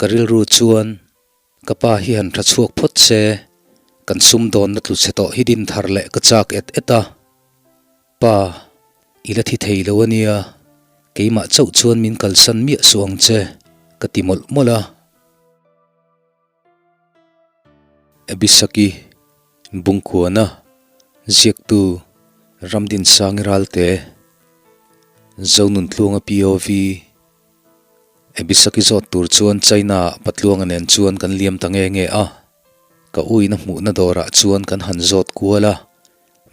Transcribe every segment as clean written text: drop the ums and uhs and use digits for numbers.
Ka rilru chuan ka pa hi han tha chhuak phawt se, kan sumdawnna tlu chhe tawh hi din thar leh ka chak et et a. Pa, i la thi thei lo a nia, keimah chauh chuan min kalsan miah suh ang che, ka ti mawlh mawlh a. Abisaki, Bungkuana, Ziaktu, Ramdinsangi Ralte, Zonuntluanga POV, Abisaki zawt tur chuan China ah Patluanga nen chuan kan liam ta nge nge a, ka uina hmuhna dawrah chuan kan han zawt kual a,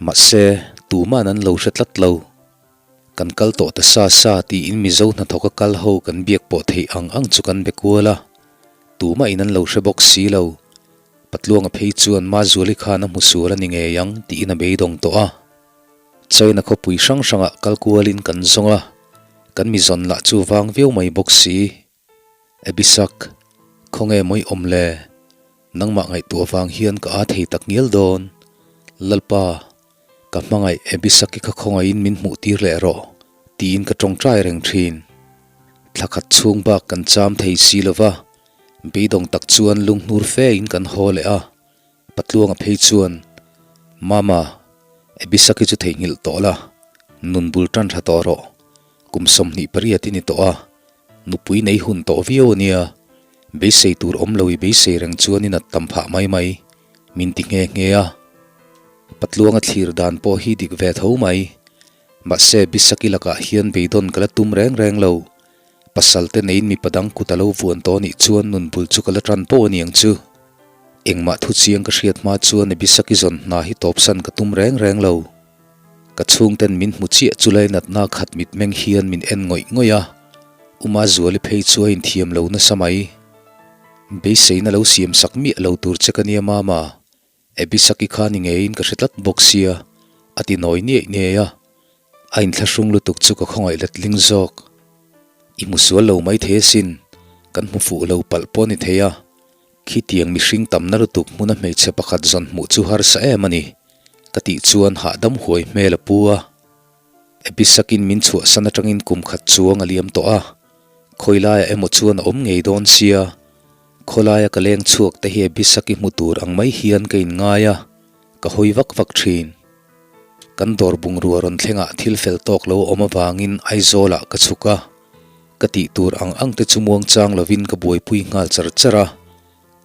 mahse tuman an lo hre tlat lo. Kan kal tawh ta sa sa tiin Mizo hnathawka kal ho kan biak pawh theih ang ang chu kan be kual a, tumah in an lo hre bawk si lo. Patluanga phei chuan Mazuali khan a hmu sual a ni ngei ang tiin a beidawng tawh a. China khawpui hrang hrangah kal kualin kan zawng a, kan mizawn lah chu vang viau mai bawk si. Abisak, khawnge mawi awm le? Nangmah ngaihtuah vang hian ka aa thei tak ngial dawn. Lalpa, ka hmangaih Abisaki kha khawngaihin min hmuh tir leh rawh, tiin ka tawngtai reng thin. Thla khat chhung bak kan cham thei si lo va, beidawng tak chuan lunghnur fe in kan haw leh a. Patluanga phei chuan, Mama, Abisaki chu theihnghilh tawh la, nun bul tan tha tawh rawh. Kum 28 i ni tawh a, Nupui nei hun tawh viau a nia, beisei tur awm lo i beisei reng chuan i nat tam phah mai mai, min ti nghe nghe a. Patluanga thlir dan pawh hi dik ve tho mai. Mahse Bisaki lakah hian beidawn ka la tum reng reng lo. Pasal te neiin mipa dang kut a lo vuan tawh nih chuan nun bul chu ka la tan pawh a niang chu. Engmah thu chiang ka hriat hma chuan Bisaki zawn hna hi tawpsan ka tum reng reng lo. Ka chhungten min hmu chiah chu lainatna khat mitmeng hian min en ngawih ngawih a, Uma Zuali phei chu a inthiam lo nasa mai. Beiseina lo siam sak miah lo tur che ka nia Mama, Abisaki kha ni ngeiin ka hre tlat bawk sia, a ti nawi niaih niaih a. A inthlahrung lutuk chu ka khawngaih letling zawk. I hmu sual lo mai thei asin, kan hmu fuh lo palh pawh a ni thei a. Khitiang mihring tamna lutuk hmuna hmeichhe pakhat zawn hmuh chu harsa em a ni, ka tih chuan hahdam huai hmel a pu a. Episakin min chhuahsan atangin kum khat chuang a liam tawh a, khawilaiah emaw chuan a awm ngei dawn sia, khawlaia ka leng chhuak te hi Episaki hmu tur ang mai hian ka inngai a, ka hawi vak vak thin. Kan dawr bungrua rawn thlengah thil fel tawk lo a awm avangin Aizawlah ka chhuk a. Ka tih tur ang ang te chu muangchang lovin ka buaipui nghal char char a,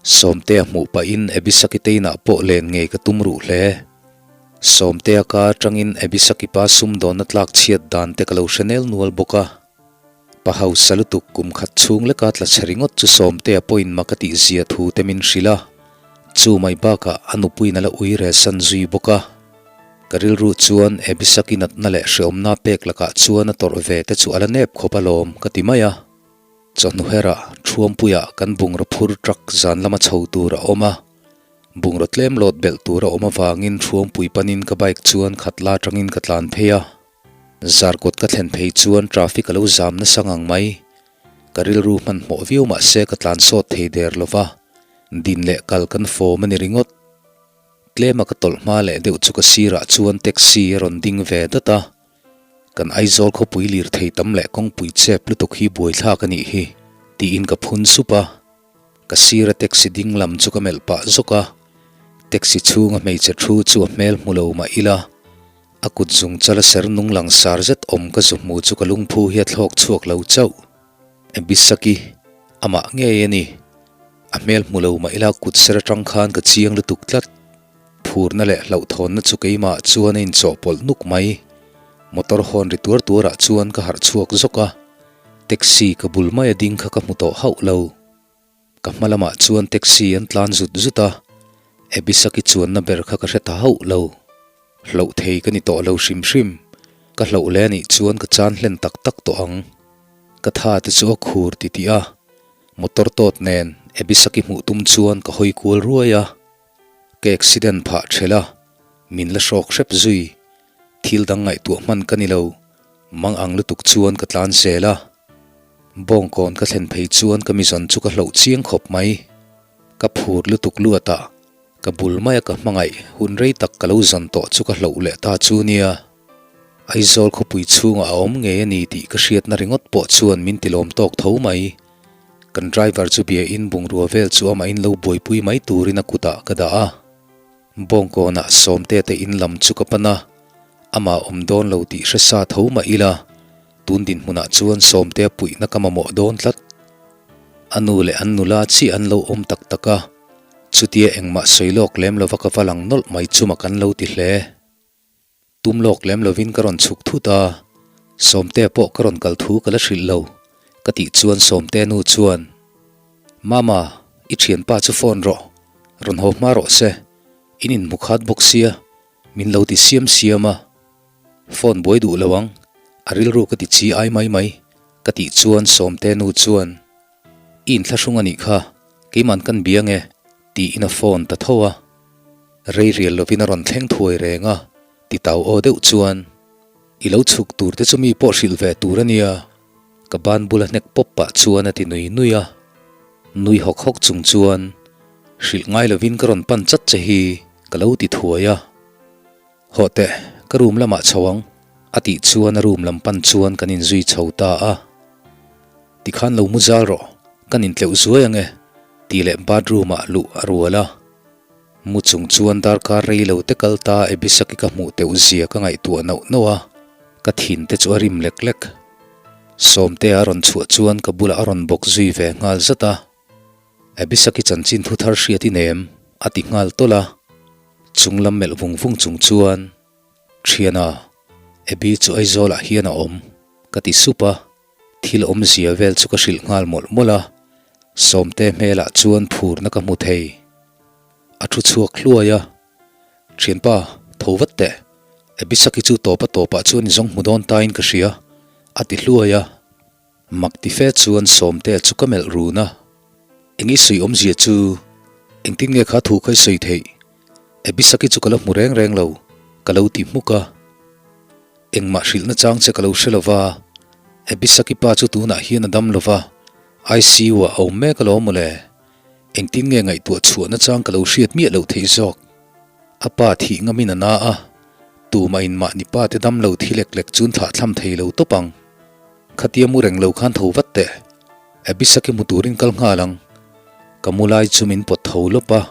Sawmtea hmuh pahin Abisaki te inah pawh len ngei ka tum ruh hle. Sawmtea ka atangin Abisaki pa sumdawnna tlak chhiat dan te ka lo hre nel nual bawk a. Pa hausa lutuk kum khat chhung leka tla chhe ringawt chu Sawmtea pawhin mak a tih zia thu te min hrilh a, chu mai bakah a nupuiin a la ui re san zui bawk a. Ka rilru chuan Abisaki natna leh hreawmna pek lakah chuan a tawrh ve te chu a la nep khawp alawm ka ti mai a. Chawhnu herah Thuampuiah kan bungraw phur truck zan lama chho tur a awm a. Bungraw tlem lawt belh tur a awm avangin Thuampui panin ka bike chuan khat la atangin ka tlan phei a. Zarkawt ka thlen phei chuan traffic a lo zam nasa ngang mai. Ka rilru hmanhmawh viau mahse ka tlan sawt thei der lova, din leh kal kan fawm a ni ringawt. Tlema ka tawlh hma leh deuh chu ka sirah chuan taxi a rawn ding ve dat a, kan Aizawl khawpui lirthei tam leh kawngpui chep lutuk hi buaithlak a nih hi tiin ka phun sup a, ka sira taxi ding lam chu ka melh pah zawk a, taxi chhunga hmeichhe thu chu a hmel hmu lo mah ila, a kut zung chala ser nung lang sar zet awm ka zu hmu chu ka lungphu hi a thlawk chhuak lo chauh. Abisaki, amah ngei a ni. A hmel hmu lo mah ila kut ser atang khan ka chiang lutuk tlat. Phurna leh hlauhthawnna chu keimah chuan a inchawhpawlh nuk mai. Motor hawn ri tuar tuarah chuan ka harh chhuak zawk a, taxi ka bul mai a ding kha ka hmu tawh hauh lo. Ka hma lamah chuan taxi an tlan zut zut a, Abisaki chuanna ber kha ka hre ta hauh lo. Hlauh thei ka ni tawh lo hrim hrim. Ka hlauh leh anih chuan ka chan hlen tak tak tawh ang. Ka tha te chu a khur titih a. Motor tawt nen Abisaki hmuh tum chuan ka hawi kual ruai a, ka accident phah ṭhelh a, min la hrawk hrep zui. Thil dang ngaihtuah hman ka ni lo, mang ang lutuk chuan ka tlan zel a. Bawngkawn ka thlen phei chuan ka mizawn chu ka hloh chiang khawp mai. Ka phur lutuk luat a, ka bul maia ka hmangaih hun rei tak ka lo zawn tawh chu ka hloh leh ta chu nia. Aizawl khawpui chhungah a awm ngei a ni tih ka hriatna ringawt pawh chuan min tilawm tawk tho mai. Kan driver chu bia in bungrua vel chu amah in lo buaipui mai turin a kutah ka dah a. Bawngkawnah Sawmte te in lam chu ka pan a, amah awm dawn lo tih hre sa tho mah ila, tun dinhmunah chuan Sawmtea puihna ka mamawh dawn tlat. A nu leh an nula chiah an lo awm tak tak a, chutia engmah sawi lawk lem lova ka va lang nawlh mai chu mak an lo ti hle. Tum lawk lem lovin ka rawn chhuk thut a, Sawmte pawh ka rawn kal thu ka la hrilh lo, ka tih chuan Sawmte nu chuan, Mama, i thianpa chu phone rawh, rawn haw hma rawh se, in inhmu khat bawk sia, min lo ti siam siam a. Phone buai duh lo ang, a rilru ka ti chi ai mai mai, ka tih chuan Sawmte nu chuan, I inthlahrung a nih kha, keiman kan bia nge, tiin a phone ta tho a. Rei rial lovin a rawn thleng thuai reng a, ti tau aw deuh chuan, I lo chhuk tur te chu mi pawh hrilh ve tur a nia, ka ban bula hnek pawp pah chuan a ti nui nui a. Nui hawk hawk chung chuan, Hrilh ngai lovin ka rawn pan chat che hi, ka lo ti thuai a. Hawh teh, ka room lamah chho ang, a tih chuan a room lam pan chuan kan inzui chho ta a. Tikhan lo mu zal rawh, kan intleuh zuai ang e, tih leh bathroom ah luh a rual a. Mu chung chuan darkar rei lo te kal ta Abisaki ka hmuh teuh zia ka ngaihtuah nauh nauh a, ka thin te chu a rim lek lek. Sawmtea a rawn chhuah chuan ka bulah a rawn bawk zui ve nghal zat a. Abisaki chanchin thu thar hriat i nem, a ti nghal tawlh a. Chung lam melh vung vung chung chuan, Thiana, Abi chu Aizawlah hian a awm, ka ti sup a. Thil awmzia vel chu ka hrilh nghal mawlh mawlh a, Sawmte hmelah chuan phurna ka hmu thei. A thu chhuak hluai a, Thianpa, tho vat teh, Abisaki chu tawpa tawpah chuan i zawng hmu dawn tain ka hria, a ti hluai a. Mak ti fe chuan Sawmte chu ka melh run a, Eng i sawi awmzia chu engtin nge kha thu kha i sawi theih? Abisaki chu ka la hmu reng reng lo, ka lo ti hmuk a. Engmah hrilhna chang che ka lo hre lo va, Abisaki pa chu tunah hian a dam lo va, ICU ah a awm mek alawm mawle. Engtin nge ngaihtuah chhuahna chang ka lo hriat miah loh theih zawk. A pa thih ngamin a na a, tumah in mahni pa te dam lo thi lek lek chun thlahthlam thei lo tawp ang. Khatia mu reng lo khan tho vat teh, Abisaki hmu turin kal nghal ang. Ka mu lai chu min pawt tho lawp a.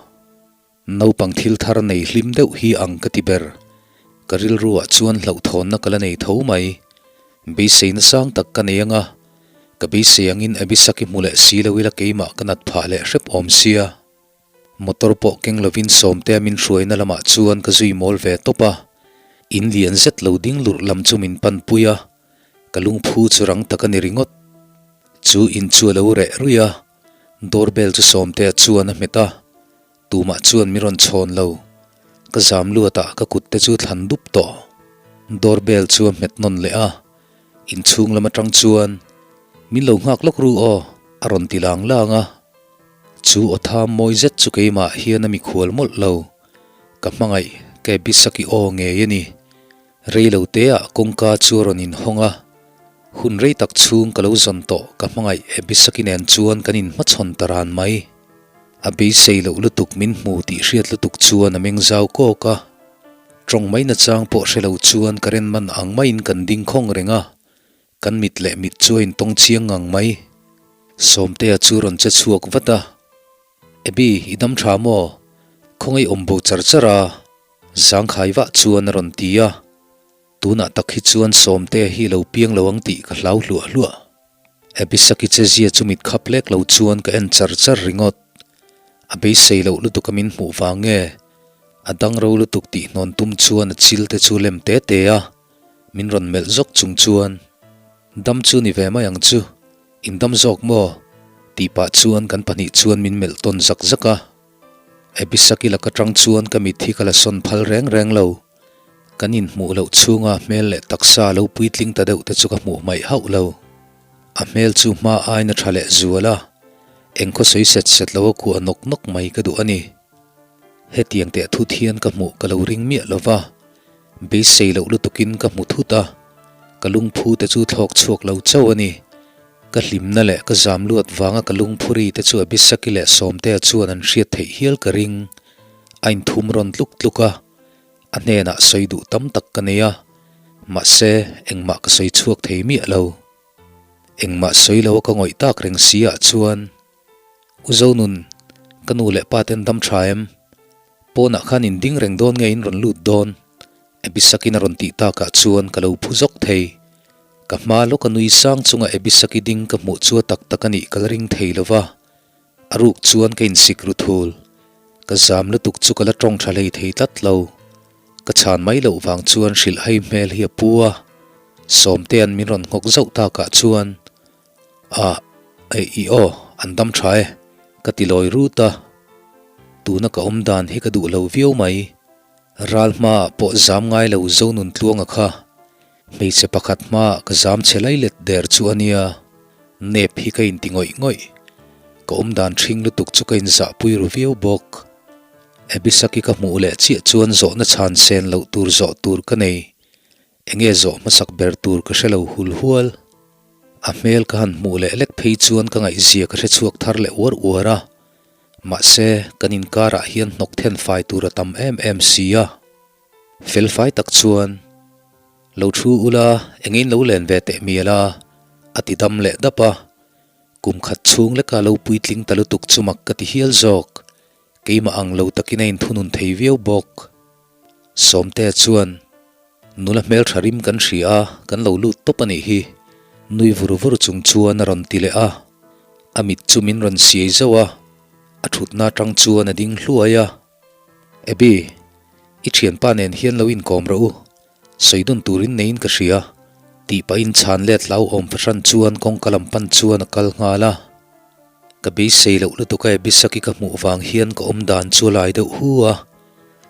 Naupang thil thar nei hlim deuh hi ang ka ti ber. Ka rilruah chuan hlauhthawnna ka la nei tho mai. Beiseina sang tak ka nei anga, ka beisei angin Abisaki hmu leh si lo ila keimah ka nat phah leh hrep awm sia. Motor pawh keng lovin Sawmtea min hruaina lamah chuan ka zui mawl ve tawp a. In lian zet lo ding lurh lam chu min panpui a, ka lungphu chu rang tak a ni ringawt. Chu in chu a lo reh ruih a, Doorbell chu Sawmtea chuan a hmet a, tumah chuan min rawn chhawn lo. Ka zam luat ah ka kut te chu thlan dup tawh. Doorbell chu a hmet nawn leh a, inchhung lam atang chuan, Min lo nghak lawk ru aw, a rawn ti lang lang a. Chu aw tham mawi zet chu keimah hian a mikhual mawlh lo. Ka hmangaih, ka Abisaki aw ngei a ni. Rei lo teah kawngka chu a rawn inhawng a, hun rei tak chhung ka lo zawn tawh ka hmangaih Abisaki nen chuan kan inhmachhawn ta ran mai. A beisei loh lutuk min hmu tih hriat lutuk chuan a meng zau kawk a, tawng mai nachang pawh hre lo chuan ka ren man ang maiin kan ding khawng reng a, kan mit leh mit chu a intawng chiang ngang mai. Sawmtea chu rawn che chhuak vat a, Abi, i dam tha maw? Khawngaih awm bo char char a, Zangkhai vah chuan a rawn ti a. Tunah tak hi chuan Sawmtea hi lo piang lo ang tih ka hlau hluah hluah. Abisaki chezia chu mit khap lek lo chuan ka en char char ringawt. A beisei loh lutuk a min hmuh vang nge? A dang ro lutuk tih hnawn tum chuan a chil te chu lem te te a, min rawn melh zawk chung chuan, Dam chu ni ve mai ang chu. In dam zawk maw? tih pah chuan kan pahnih chuan min melh tawn zak zak a. Abisaki lak atang chuan ka mit hi ka la sawn phal reng reng lo. Kan inhmuh loh chhunga hmel leh taksa lo puitling ta deuh te chu ka hmuh hmaih hauh lo. A hmel chu hma aiin a tha leh zual a, engkhaw sawi set set lo a kuah nawk nawk mai ka duh a ni. Hetiang teh thut hian ka hmuh ka lo ring miah lo va, beisei loh lutukin ka hmu thut a, ka lungphu te chu thlawk chhuak lo chauh a ni. Ka hlimna leh ka zam luat vanga ka lungphuri te chu Abisaki leh Sawmtea chuan an hriat theih hial ka ring. A inthum rawn tluk tluk a, a hnenah sawi duh tam tak ka nei a, mahse engmah ka sawi chhuak thei miah lo. Engmah sawi lo a ka ngawih tak reng si ah chuan, U Zonun, ka nu leh pa ten dam tha em? Pawnah khan in ding reng dawn nge in rawn lut dawn? Abisakin a rawn tih takah chuan ka lo phu zawk thei. Ka hma lawka nui sang chunga Abisaki ding ka hmuh chu a tak tak a nih ka la ring thei lo va, a ruk chuan ka insik ru thul. Ka zam lutuk chu ka la tawng tha hlei thei tlat lo. Ka chhan mai loh vang chuan hrilh hai hmel hi a pu a, Sawmtea'n min rawn nghawk zauh takah chuan Ah, eh i aw, an dam tha e, ka ti lawi rut a. Tuna ka awm dan hi ka duh lo viau mai. Ral hmaah pawh zam ngai lo Zonun Tluanga kha hmeichhe pakhat hmaah ka zam chhe lai let der chu a nia. Nep hi ka inti ngawih ngawih. Ka awm dan ṭhing lutuk chu ka inzahpui ru viau bawk. Abisaki ka hmuh leh chiah chuan zawhna chhan sen loh tur zawh tur ka nei. Enge zawh hmasak ber tur ka hre lo hul hual. A hmel ka han hmuh leh lek phei chuan ka ngaihzia ka hre chhuak thar leh uar uar a. Mahse, kan inkarah hian hnawk then fai tur a tam em em si a. Fel fai tak chuan, Lo thu ula, engin lo len ve teh mial a, a ti dam leh dap a. Kum khat chhung leka lo puitling ta lutuk chu mak ka ti hial zawk. Keimah ang lo takin a inthunun thei viau bawk. Sawmtea chuan, Nula hmeltha rim kan hria a, kan lo lut tawp a nih hi, nui vur vur chung chuan a rawn ti leh a. A mit chu min rawn siai zauh a, a thutna atang chuan a ding hluai a. Abby, i thianpa nen hian lo inkawm rawh u, sawi dun turin neiin ka hria, tih pahin chhan let hlauhawm fahran chuan kawngka lam pan chuan a kal nghal a. Ka beisei loh lutuk a Abisaki ka hmuh vang hian ka awm dan chu a lai deuh hu a,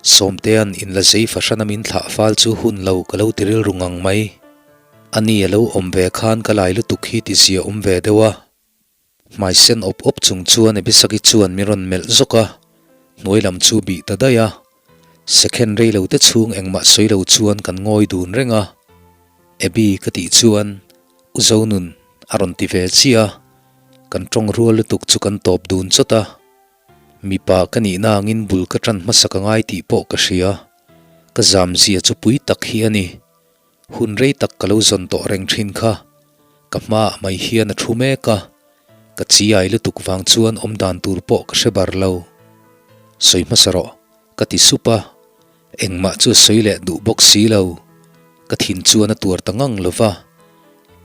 Sawmtea'n in la zei fahran a min thlah fal chu hun lo ka lo ti rilru ngang mai. Ani a lo awm ve khan ka lai lutuk hi ti zia awm ve deuh a. Hmai sen awp awp chung chuan Abisaki chuan min rawn melh zawk a, hnuai lam chu bih ta daih a. Second rei lo te chhung engmah sawi lo chuan kan ngawi dun reng a. Abby ka tih chuan U Zonun a rawn ti ve chiah a, kan tawng rual lutuk chu kan tawp dun chawt a. Mipa ka nihna angin bul ka tan hmasa ka ngai tih pawh ka hria. Ka zam zia chu pui tak hi a ni. Hun rei tak ka lo zawn tawh reng thin kha. Ka hmaah mai hian a thu mek a, ka chiai lutuk vang chuan awm dan tur pawh ka hre bar lo. Sawi hmasa rawh, ka ti sup a, engmah chu a sawi leh duh bawk si lo. Ka thin chuan a tuar ta ngang lo va,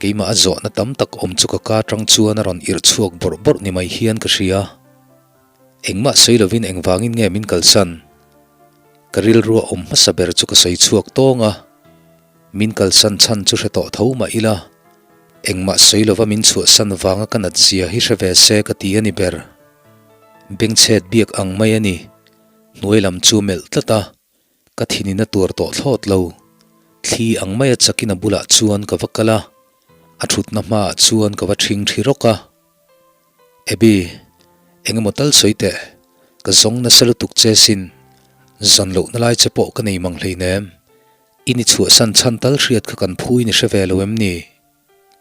keimah a zawhna tam tak awm chu ka ka atang chuan a rawn irh chhuak bawrh bawrh ni mai hian ka hria. Engmah sawi lovin engvangin nge min kalsan? Ka rilrua awm hmasa ber chu ka sawi chhuak tawng a, min kalsan chhan chu hre tawh tho mah ila, engmah sawi lova min chhuahsan vanga ka nat zia hi hre ve se ka ti a ni ber. Bengchhet biak ang mai a ni, hnuai lam chu melh tlat a, ka thinin a tuar tawh thlawt lo. Thli ang maia chakin a bulah chuan ka va kal a, a thutna hmaah chuan ka va ṭhing ṭhi rawk a. Abby, eng emaw tal sawi teh, ka zawng nasa lutuk che sin, zawn lohna lai che pawh ka nei mang hleinem. I ni chhuahsan chhan tal hriat kha kan phu in i hre ve lo em ni?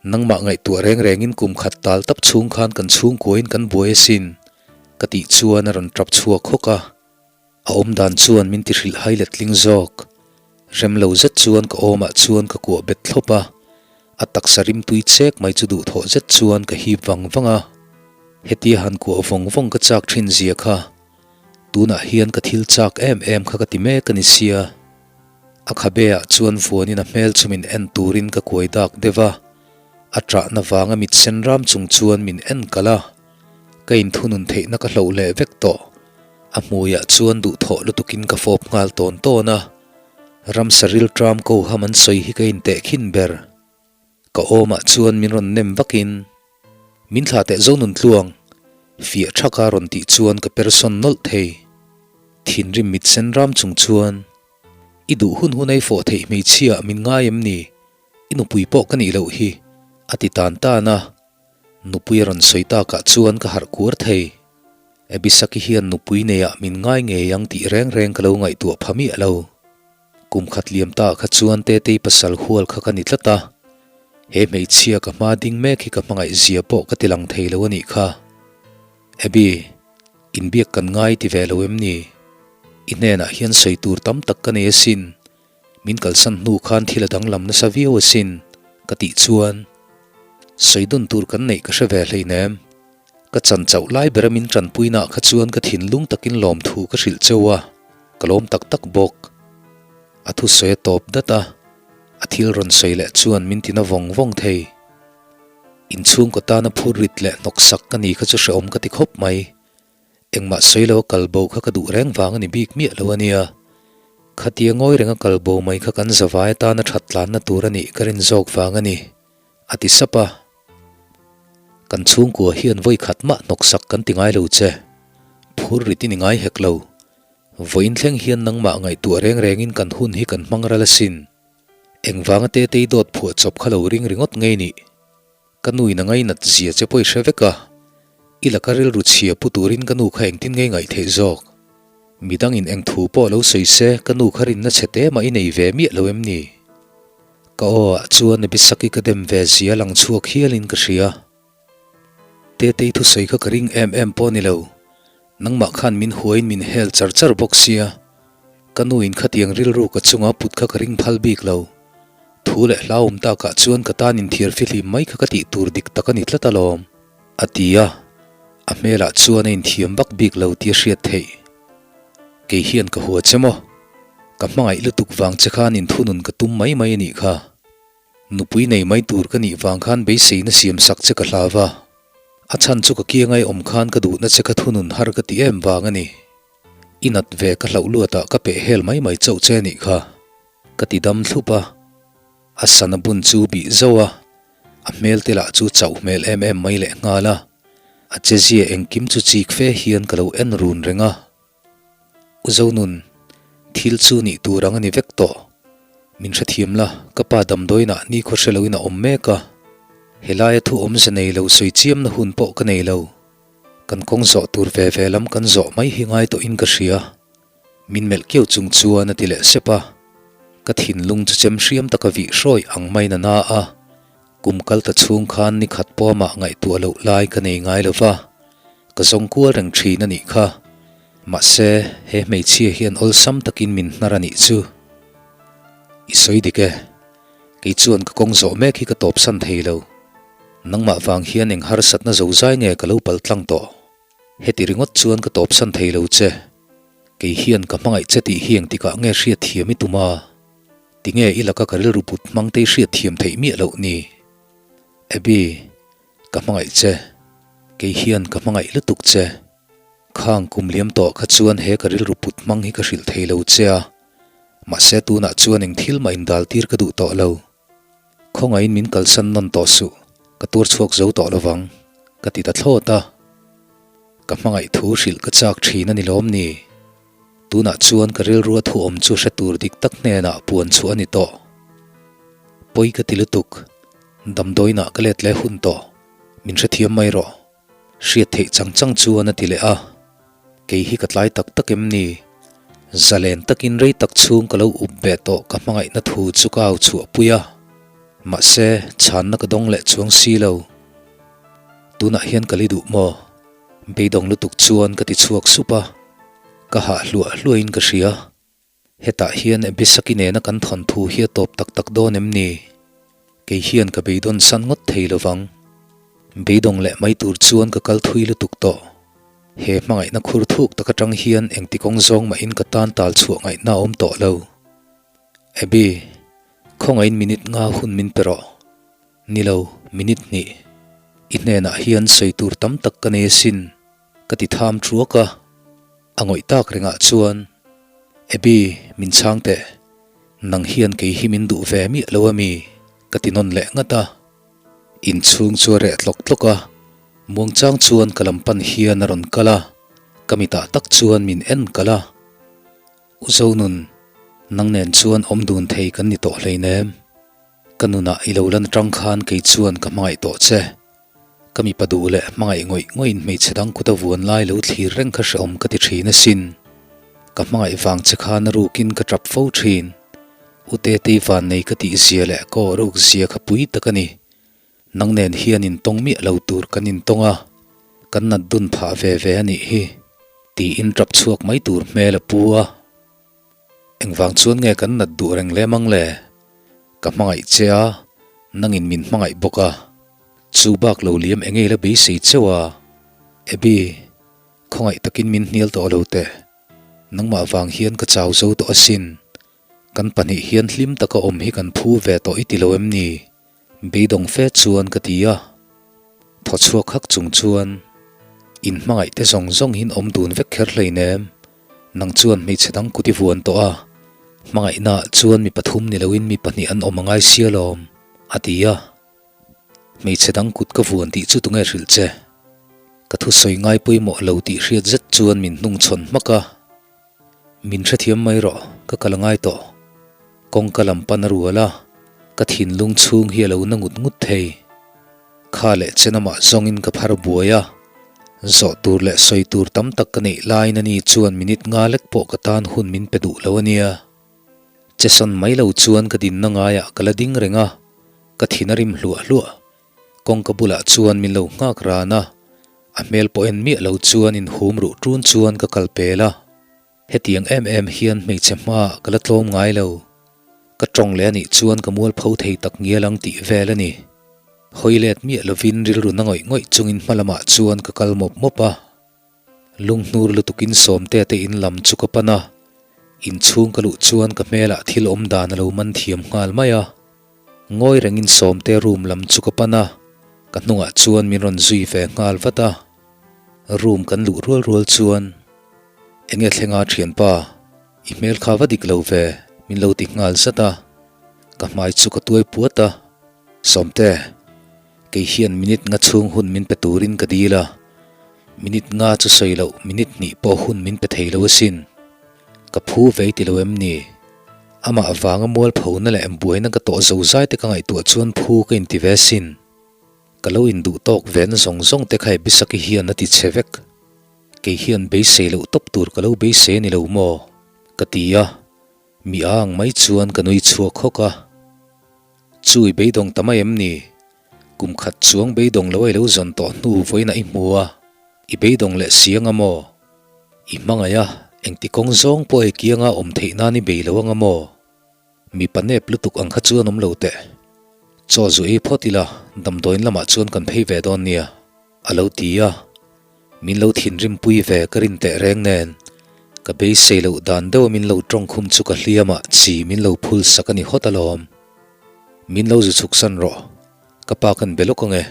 Nangmah ngaihtuah reng rengin kum khat tal tap chhung khan kan chhungkuain kan buai asin, ka tih chuan a rawn tap chhuak hawk a. A awm dan chuan min ti hrilh hai letling zawk. Rem lo zet chuan ka awmah chuan ka kuah bet thlawp a, a taksa rimtui chek mai chu duhthawh zet chuan ka hip vang vang a. Hetia han kuah vawng vawng ka chak thin zia kha, tunah hian ka thil chak em em kha ka ti mek a ni sia. A khabe ah chuan vuanin a hmel chu min en turin ka kuai dak deuh a, a ṭahna vanga mit sen ram chung chuan min en kalh a. Ka inthunun theihna ka hloh leh vek tawh. A hmuiah chuan duhthawh lutukin ka fawp nghal tawn tawn a, ramsa rilṭam ko ham an sawi hi ka inteh khin ber. Ka awmah chuan min rawn nem vakin, Min thlah teh zo nun tluang, fiah thaka rawn tih chuan ka persawn nawlh thei. Thinrim mit sen ram chung chuan, I duh hun hun ei fawh theih hmeichhia min ngai em ni? I nupui pawh ka nih loh hi, a ti tan tan a. Nupui a rawn sawi takah chuan ka harh kuar thei. Abisaki hian nupui neiah min ngai ngei ang tih reng reng ka lo ngaihtuah pha miah lo. Kum khat liam ta kha chuan Tetei pasal hual kha ka ni tlat a. He hmeichhia ka hma ding mek hi ka hmangaih zia pawh ka ti lang thei lo a nih kha. Abi, inbiak kan ngai ti ve lo em ni? I hnenah hian sawi tur tam tak ka nei asin. Min kalsan hnu khan thil a danglam nasa viau asin, ka tih chuan. Sawi dun tur kan neih ka hre ve hleinem. Ka chan chauh lai bera min tanpuinaah kha chuan ka thinlung takin lawmthu ka hrilh cheu a, ka lawm tak tak bawk. A thusawi a tawp dat a, a thil rawn sawi leh chuan min tina vawng vawng thei. Inchhungkaw tana phur rit leh hnawksak ka ni kha chu hrehawm ka ti khawp mai. Engmah sawi lo a kal bo kha ka duh reng vang a ni bik miah lo a nia. Khatia ngawi reng a kal bo mai kha kan zavai atana that tlanna tur a nih ka rin zawk vang a ni, a ti sap a. Kan chhungkua hian vawi khat mah hnawksak kan ti ngai lo che. Phur rit i ni ngai hek lo. Vawiin thleng hian nangmah ngaihtuah reng rengin kan hun hi kan hmang ral asin. Engvanga Tetei dawt phuah chawp kha lo ring ringawt ngei nih. Ka nu in a ngainat zia che pawh i hre vek a, i laka rilru chhia pu turin ka nu kha engtin ngei ngaih theih zawk? Midangin eng thu pawh lo sawi se ka nu kha rinna chhe te mah i nei ve miah lo em ni? Ka aw ah chuan Abisaki ka dem ve zia lang chhuak hialin ka hria. Tetei thusawi kha ka ring em em pawh ni lo. Nangmah khan min huain min hel char char bawk sia, ka nu in khatiang rilru ka chunga put kha ka ring phal bik lo. Thu leh hlauhawm takah chuan ka tan inthiar fihlim mai kha ka tih tur dik tak a ni tlat alawm, a ti a, a hmelah chuan a inthiam vak bik lo tih a hriat theih. Kei hian ka hua che maw? Ka hmangaih lutuk vang che khan inthunun ka tum mai mai a nih kha. Nupui nei mai tur ka nih vang khan beiseina siam sak che ka hlau va. A chhan chu ka kiangai awm khan ka duhna che ka thunun har ka ti em vang a ni. I nat ve ka hlauh luatah ka peh hel mai mai chauh che nih kha. Ka ti dam thlup a. A sana bun chu bih zauh a, a hmel te lah chu chauh hmel em em mai leh nghal a. A chezia engkim chu chik fe hian ka lo en run reng a. U Zonun, thil chu nih tur ang a ni vek tawh. Min hrethiam la, ka pa damdawiinah nikhaw hre loin a awm mek a. Helaia thu awmze nei lo sawi chiamna hun pawh ka nei lo. Kan kawng zawh tur ve ve lam kan zawh mai hi ngai tawhin ka hria. Min melh kiau chung chuan a ti leh sep a. Ka thinlung chu chem hriam taka vih hrawi ang maiin a na a. Kum kal ta chhung khan ni khat pawh amah ngaihtuah loh lai ka nei ngai lo va, ka zawng kual reng thin a nih kha. Mahse, he hmeichhia hian awlsam takin min hnar a nih chu. I sawi dik e. Kei chuan ka kawng zawh mek hi ka tawpsan thei lo. Nangmah vang hian eng harsatna zo zai nge ka lo pal tlang tawh. Heti ringawt chuan ka tawpsan thei lo che. Kei hian ka hmangaih che tih hi engtikah nge hriatthiam i tum a? Tinge i laka ka rilru put hmang te i hriat thiam theih miah loh ni? Abby, ka hmangaih che. Kei hian ka hmangaih lutuk che. Khang kum liam tawh kha chuan he ka rilru put hmang hi ka hrilh thei lo che a. Mahse tunah chuan eng thil mah indal tir ka duh tawh lo. Khawngaihin min kalsan nawn tawh suh, ka tuar chhuak zo tawh lovang, ka ti ta thlawt a. Ka hmangaih thu hrilh ka chak thin a ni lawm ni? Tunah chuan ka rilrua thu awm chu hre tur dik tak hnenah puan chhuah a ni tawh. Pawi ka ti lutuk. Damdawiinah ka let leh hun tawh. Min hrethiam mai rawh. Hriat theih chang chang chuan a ti leh a. Kei hi ka tlai tak tak em ni? Zalen takin rei tak chhung ka lo up ve tawh ka hmangaihna thu chu ka au chhuah pui a. Mahse, chhanna ka dawng leh chuang si lo. Tunah hian ka li duh maw? Beidawng lutuk chuan ka ti chhuak sup a, ka hah hluah hluahin ka hria. Hetah hian Abisaki nena kan thawnthu hi a tawp tak tak dawn em ni? Kei hian ka beidawn san ngawt thei lovang. Beidawng leh mai tur chuan ka kal thui lutuk tawh. He hmangaihna khur thuk tak atang hian engti kawng zawng mahin ka tan tal chhuah ngaihna a awm tawh lo. Abi, khawngaihin minute nga hun min pe rawh. Ni lo, minute hnih. I hnenah hian sawi tur tam tak ka nei asin, ka ti tham thuak a. A ngawih tak rengah chuan, Abby, min chhang teh. Nang hian kei hi min duh ve miah lo ami? ka ti nawn leh ngat a. Inchhung chu a reh tlawk tlawk a, muangchang chuan ka lam pan hian a rawn kal a, ka mitah tak chuan min en kal a. U Zonun, nang nen chuan awm dun thei kan ni tawh hleinem. Ka nunah i lo lan atang khan kei chuan ka hmangaih tawh che. Ka mipa duh leh hmangaih ngawih ngawih in hmeichhe dang kut a vuan lai lo thlir reng kha hrehawm ka ti thin asin. Ka hmangaih vang che khan a rukin ka tap fo thin. U Tetei vannei ka tih zia leh ka aw ruk zia kha pui tak a ni. Nang nen hian intawng miah lo tur kan intawng a, kan nat dun phah ve ve a nih hi. Tiin tap chhuak mai tur hmel a pu a. Engvang chuan nge kan nat duh reng lem ang le? Ka hmangaih che a, nangin min hmangaih bawk a. Chu bak lo liam eng ei la beisei cheu a, Abby, khawngaih takin min hnial tawh lo teh. Nangmah vang hian ka chau zo tawh asin. Kan pahnih hian hlim taka awm hi kan phu ve tawh i ti lo em ni? Beidawng fe chuan ka ti a. Thaw chhuak hak chung chuan, In hmangaih te zawng zawng hin awm dun vek kher hleinem. Nang chuan hmeichhe dang kut i vuan tawh a, hmangaihnaah chuan mi pathum ni loin mi pahnih an awm a ngai sia lawm, a ti a. Hmeichhe dang kut ka vuan tih chu tunge hrilh che? Ka thusawi ngai pawimawh lo tih hriat zet chuan min hnungchhawn hmak a. Min hrethiam mai rawh, ka kal a ngai tawh. Kawngka lam pan a rual a, ka thinlung chhung hi a lo na ngut ngut thei. Kha leh chen amah zawngin ka phar buai a, zawh tur leh sawi tur tam tak ka neih laiin ani chuan minute nga lek pawh ka tan hun min pe duh lo a nia. Chesawn mai lo chuan ka dinna ngaiah ka la ding reng a, ka thin a rim hluah hluah. Kawngka bulah chuan min lo nghak ran a, a hmel pawh en miah lo chuan inhum ruh ṭun chuan ka kal pel a. Hetiang em em hian hmeichhe hmaah ka la tlawm ngai lo. Ka tawng leh a nih chuan ka mualpho thei tak ngial ang tih vel a ni. Hawi let miah lovin rilru na ngawih ngawih chungin hma lamah chuan ka kal mawp mawp a. Lunghnur lutukin Sawmtea te in lam chu ka pan a, inchhung ka luh chuan ka hmelah thil awm dan a lo man thiam nghal mai a. Ngawi rengin Sawmtea room lam chu ka pan a, ka hnungah chuan min rawn zui ve nghal vat a. Room kan luh rual rual chuan, Enge thlenga thianpa, i hmel kha va dik lo ve, min lo ti nghal zat a. Ka hmai chu ka tuai puat a. Sawmte, kei hian minute nga chhung hun min pe turin ka dil a. Minute nga chu sawi loh minute hnih pawh hun min pe thei lo asin. Ka phu vei ti lo em ni? Amah vanga mualphona leh buaina ka tawh zo zai te ka ngaihtuah chuan phu ka inti ve asin. Ka lo induh tawk vena zawng zawng te kha Ebisaki hian a ti chhe vek. Kei hian beisei loh tawp tur ka lo beisei a ni lo maw? Ka ti a, mi a ang mai chuan ka nui chhuak hawk a. Chu i beidawng ta mai em ni? Kum khat chuang beidawng lo a i lo zawn tawh hnu vawiinah i hmu a, i beidawng leh si anga maw? I hmangaih a, engti kawng zawng pawh ei kianga awm theih nan i bei lo anga maw? Mipa nep lutuk ang kha chuan awm lo teh. Chaw zu ei phawt ila, damdawiin lamah chuan kan phei ve dawn nia, a lo ti a. Min lo thinrim pui ve ka rin teh reng nen, ka beisei loh dan deuha min lo tawng khum chu ka hliamah chi min lo phul sak a ni hawt alawm. Min lo zu chhuk san rawh, ka pa kan be lawk ang e,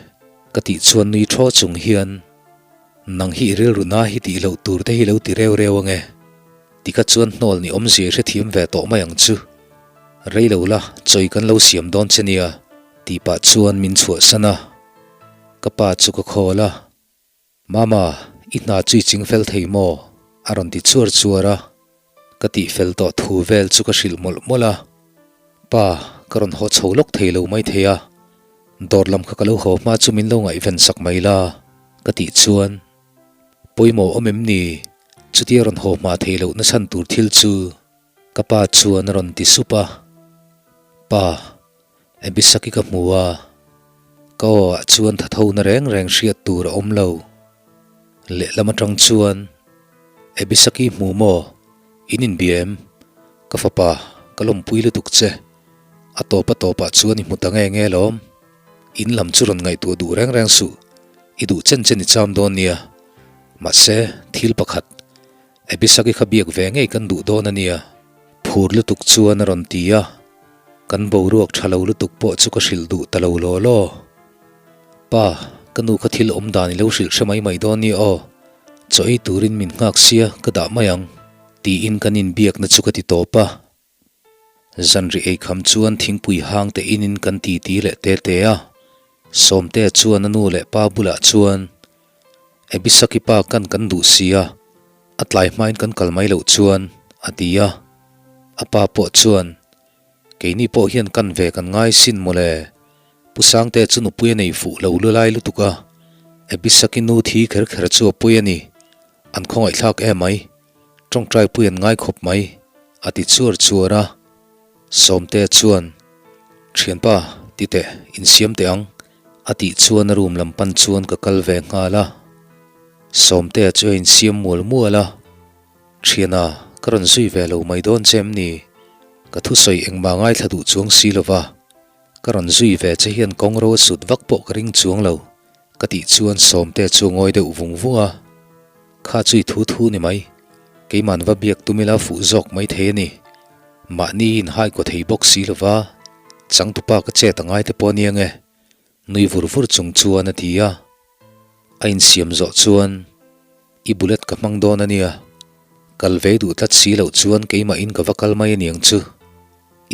ka tih chuan nui thaw chung hian, Nang hi i rilru na hi tih loh tur te hi lo ti reu reu ang e. Tika chuan hnawl ni awmzia i hrethiam ve tawh mai ang chu. Rei lo la, chawi kan lo siam dawn che nia, tih pah chuan min chhuahsan a. Ka pa chu ka khawl a. Mama, i hna chu i ching fel thei maw? a rawn ti chuar chuar a. Ka tih fel tawh thu vel chu ka hrilh mawlh mawlh a. Pa, ka rawn haw chho lawk thei lo mai thei a. Dawr lam kha ka lo haw hma chu min lo ngaihven sak mai la, ka tih chuan. Pawimawh awm em ni? Chutia rawn haw hma theih loh na chhan tur thil chu ka pa chuan a rawn ti sup a. Pa, Abisaki ka hmu a, ka aw ah chuan tha tho na reng reng hriat tur a awm lo. Lehlam atang chuan, Abisaki hmu maw? In inbia em? Ka fapa, ka lawmpui lutuk che. A tawp a tawpah chuan i hmu ta nge nge lawm? In lam chu rawn ngaihtuah duh reng reng suh, i duh chen chen i cham dawn nia. Mahse, thil pakhat, Abisaki kha biak ve ngei kan duh dawn a nia. Phur lutuk chuan a rawn ti a, kan boruak tha lo lutuk pawh chu ka hrilh duh ta lo law law. Pa, ka nu kha thil awm dan i lo hrilh hre mai mai dawn nia aw, chaw ei turin min nghak sia ka dah mai ang, tiin kan inbiakna chu ka ti tawp a. Zanri eikham chuan thingpui hang te inin kan titi leh te te a. Sawmtea chuan a nu leh pa bulah chuan, Abisaki pa kan kan duh si a, a tlai hmain kan kal mai loh chuan, a ti a. A pa pawh chuan, Keini pawh hian kan ve kan ngai sin mawle, Pu Sangtea chu nupui a nei fuh lo lu lai lutuk a, Abisaki nu thi kher kher chu a pui a ni, an khawngaihthlak emai. Tawngtai pui an ngai khawp mai, a ti chuar chuar a. Sawmtea chuan, Thianpa, ti teh, insiam teh ang, a tih chuan a room lam pan chuan ka kal ve nghal a. Sawmtea chu a insiam mual mual a, Thiana, ka rawn zui ve lo mai dawn che em ni? Ka thusawi engmah ngaithla duh chuang si lo va. Ka rawn zui ve che hian kawngro a sut vak pawh ka ring chuang lo, ka tih chuan Sawmtea chu a ngawi deuh vung vung a. Kha chu i thu thu ni mai, keiman va biak tum ila fuh zawk mai thei a ni. Mahni inhai kaw thei bawk si lova, changtupa ka chet a ngai te pawh a nia nge. Nui vur vur chung chuan a ti a. A insiam zawh chuan, I bullet ka hmang dawn a nia. Kal ve duh tlat si loh chuan keimahin ka va kal mai a niang chu.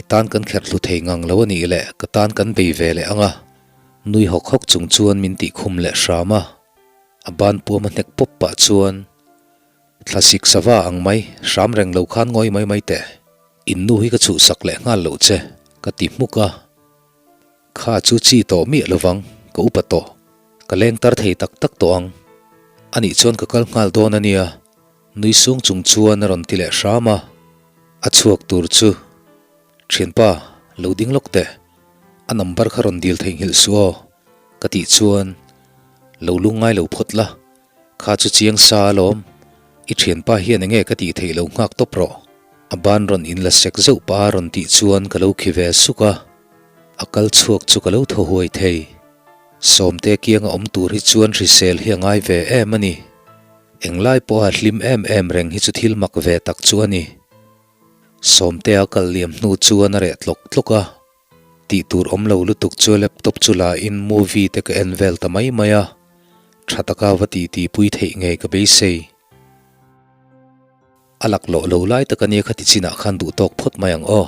I tan kan kherh hlu thei ngang lo a nih leh ka tan kan bei ve leh ang a. Nui hawk hawk chung chuan min tih khum leh hram a. A ban puam a hnek pawp pah chuan, Thlasik sava ang mai, hram reng lo khan ngawi mai mai teh. In nu hi ka chhuhsak leh nghal loh che, ka ti hmuk a. Kha chu chi tawh miah lovang, ka upa tawh. Ka leng tar thei tak tak tawh ang. Anih chuan ka kal nghal dawn a nia, nui sung chung chuan a rawn ti leh hram a. A chhuak tur chu, Thianpa, lo ding lawk teh. A number kha rawn dil theihnghilh suh aw, ka tih chuan, Lo lungngai lo phawt la, Kha chu chiang sa alawm, i thianpa hian enge ka tih theih lo nghak tawp rawh. A ban rawn in la sek zeuh pah a rawn tih chuan ka lo khi ve suk a, a kal chhuak chu ka lo thaw huai thei. Sawmte kianga awm tur hi chuan hrisel hi a ngai ve em a ni. Englai pawha hlim em em reng hi chu thil mak ve tak chu a ni. Sawmtea kal liam hnu chuan a reh tlawk tlawk a. Tih tur awm lo lutuk chu laptop chu la in movie te ka en vel ta mai mai a, tha taka va ti ti pui theih ngei ka beisei. A laklawh lo lai tak ania khati chinah khan duh tawk phawt mai ang aw.